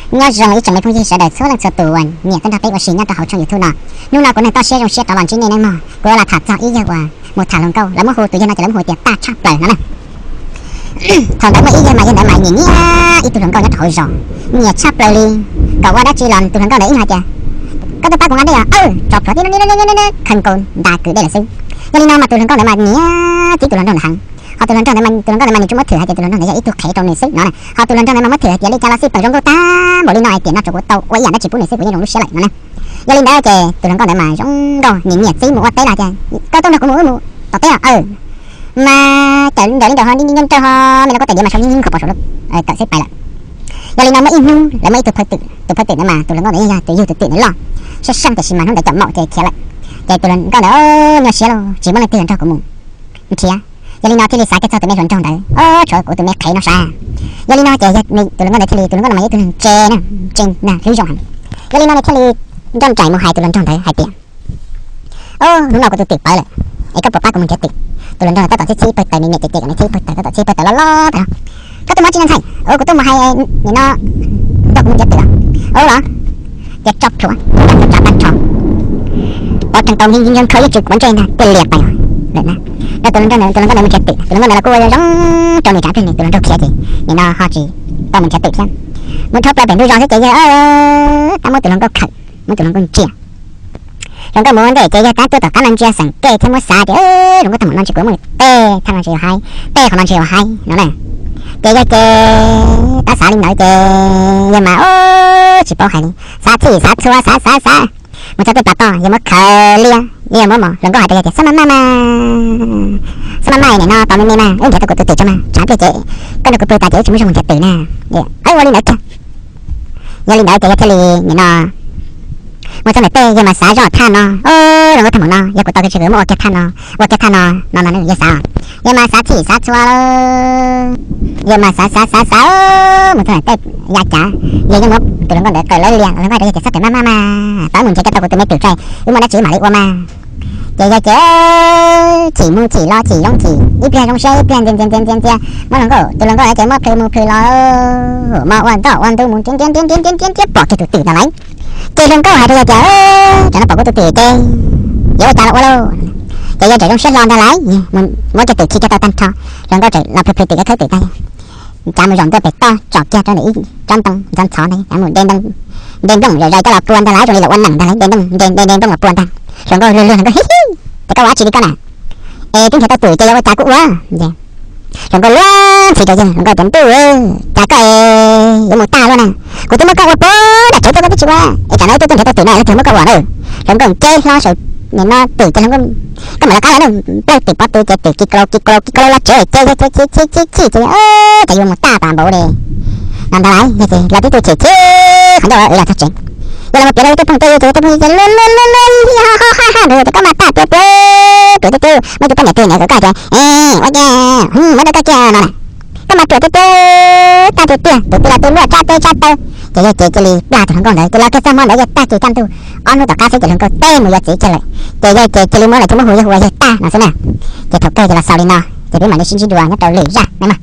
Nyob zoo ib tsoom me phooj ywg sawv daws txhua leej txhua tus uas nyiam tuaj nrog peb ua si nyob rau hauv tshooj YouTube no. Hnub no kuv neeg toj siab zoo siab rov los ntsib nej nawb mog. Kuv yuav los tham txog ib yawg uas mus tham hluas nkauj, lawv muab hu tus yawg no ces lawv muab hu tias Taj Tshaj Plaws no na. Thaum ntawd muaj ib yawg mas yawg ntawd mas nyiam nyiam ib tug hluas nkauj nyob rau hauv zos, nyiam tshaj plaws li. Kom ua dab tsi los tus hluas nkauj ntawd ib nyuag hais tias, koj tuaj pab kuv nqa dej os, tso plhuav tib khees nkaus nta kwv dej lawm xwb. Yog li no mas tus hluas nkauj ntawd mas nyiam tib tus hluas nraug ntawd heev. Ho tus hluas nraug ntawd mas tus hluas nkauj ntawd mas nws tsuas muab thwm hais tias tus hluas nraug ntawd yog ib tug qhev rau nws xwb no na. Ho tus hluas nraug ntawd mas muab thwm hais tias li cas los xij peem zoo nkauj tag npaum li no hais tias no tsuas kuv tau ua ib yam dab tsi pub nws xwb kuv yeej zoo lub siab lawm no na. Yog li ntawd ces tus hluas nkauj ntawd mas zoo nkauj nyiam nyiam txib mus ua teb los tias, koj tuaj nrog kuv mus wb mus tom teb os. Mas cawm nrawm li nrawm ho nyob nraug ho me los koj tais diav mas sau yeej yeej kho pom saum lub kawm xwb pais lawm. Yog li no muaj ib hnub lawv muaj ib tug phawj twm, tus phawj twm ntawd mas tus hluas nkauj ntawd yog tus yug tus twm ntawd loj, sab seej tiam sis mas hnub ntawd cov maum ces khiav lawm. Ces tus hluas nkauj ntawd nyuaj siab lauj, tsis muaj leej twg nrog kuv mus nrhiav. Yog li no thiaj li xav kiag txog tus me hluas nraug ntawd, tshuav kuv tus me qhev no sav. Yog li no ces tus hluas nkauj ntawd thiaj li, tus hluas nkauj no mas yog ib tug neeg ntse na, ntse na, hlwb zoo heev. Yog li no nws thiaj li nroj nraim mus hais tus hluas nraug ntawd hais tias, hnub no kuv tus twm pawv lawm, es koj puas pab kuv mus nrhiav twm? Tus hluas nraug ntawd tab tom txhib txhib ib pawg taws, nws nyiam ces ces kom nws txhib ib pawg taws, tab tom txhib ib pawg taws loj loj tas. Koj tuaj mus dab tsi no ntxhais? Kuv tuaj mus hais nim no nrog kuv mus nrhiav twm os. Ua los, ces tso plhuav, tso tag nrho, pov rhees tau nkees nkees khaws yeej tsis quav ntsej ntag, tiaj lias pais lawm na. Rau tus hluas nkauj ntawd, tus hluas nkauj ntawd mus nrhiav twm, tus hluas nkauj ntawd los kuj ua zoo rau nws tsam twg li, tus hluas nraug khiav ces nim no ho tsis tau mus nrhiav twm thiab. Mus dhau plaws pem ntug zos xwb ces yawg tab muab tus hluas nkauj khawm, muab tus hluas nkauj ntsia. Hluas nkauj mus ua ntej ces yawg tab tuaj tom qab no ntsia xeem kej thiab muab xav tias, hluas nkauj tag mus no ntshe kuv muaj tej thaj no ntshe yuav haib, tej qhov no ntshe yuav haib no na. Ces yawg ces tab xav li ntawd ces yawg mas tsis paub hais li, xav txhij xav txhua xav xav xav mus txog tej pas toj yawg muab khawm liab, yawg muab mos, hluas nkauj hais rau yawg tias, xab maj maj mas, xab maj maj nim no tos me me mas wb nrhiav tau kuv tus twm tso mas, tshav pliag ces koj nrog kuv pw tas ces wb tsis muaj zog mus nrhiav twm na. Ua li ntawd kiag. Yog li ntawd ces yawg thiaj li nim no mus txog ntawm tej yawg mas xav zoj thaj no, hluas nkauj tag mus no yog kuv tau kev tsis kwv muab ua kiag thaj no, ua kiag thaj no no no yawg xav. Yawg mas xav txhij xav txhua, yawg mas xav xav xav xav mus txog ntawm tej yav cav, yawg yeej muab tus hluas nkauj ntawd qawm lawv lias, hluas nkauj hais rau yawg tias, xab pem maj maj mas, tau wb mus nrhiav tau kuv tus me twm tso, wb muaj dab tsi mam li ua mas. Ces yawg ces chim mus chim los chim zoo chim, ib pliag zoo siab ib pliag ntxias ntxias ntxias ntxias ntxias, muab hluas nkauj, tus hluas nkauj ntawd ces muab plhws mus plhws los, mas ua ntoj ua ntug mus nrhiav nrhiav nrhiav nrhiav nrhiav nrhiav pom kiag tus twm ntag lauj. Ces hluas nkauj hais rau yawg tias, tsam no pom kuv tus twm ces yuav ua cas los ua lauj. Ces yawg txawm zoo siab hlo ntag lauj, muab kiag twm khi kiag tau tag nrho, hluas nkauj txawm los plhws plhws twm kiag khawb twm tag, cav mus zaum ntua pem toj tsom kiag rau ntawm ib tsob ntoo ntxhov ntxhov ntag, cav mus nte nplooj zais zais coj los pua ntag lauj, zoo li lawv ua nees ntag lauj, nte nplooj nte nte nplooj los pua ntag. Hluas nkauj luag luag, hluas nkauj, hib hib, ces koj ua dab tsi li koj na? Es twb nrhiav tau twm ces yuav ua cas kuj ua. Hluas nkauj luag ntxhi rau yawg, hluas nkauj tias, ntuj, cas koj es yuav mus tag luaj na, kuv twb muab koj ua puag nram tsev tuaj koj twb tsis ua, es tsam no wb tuaj tuaj nrhiav tau twm na yog twg muab koj ua na. Hluas nkauj nce hlo saum nim no twm ces hluas nkauj, koj mam li qab lawm na, nplawg tim pob tw ces twm ci klo ci klo ci klo los tsev ces yawg chim chim chim chim ces, cas yuav mus tag tas npaum li no ntag lauj. Yog ces los tib tug chim chim qhov ncauj los txog tsev, yawg los mus piav rau yawg tej phooj tej ywg ces yawg tej phooj ywg ces luag luag luag luag, ho ha ha ntawd tias, koj mas tag tiag tiag, ruam tiag tiag, muaj ib tug poj niam twg nyiam koj tias, ua cas muab rau koj kiag no na, koj mas ruam tiag tiag, tag tiag tiag, tus twg los tus luaj tsab teb tsab taw. Ces yawg ces cia li plam tus hluas nkauj ntawd ces los kiag txog hmo ntawd yawg tag kis kaj ntug, ob hnub tom qab xwb ces hluas nkauj teb mus yuav txiv kiag lawm. Ces yawg ces cia li muab lawv thiaj muab hu yawg hu ua yawg tag no xwb na. Ces thaum kawg ces los xaus li no, ces peb mam li sib ntsib dua nyob rau lwm zaj na mog.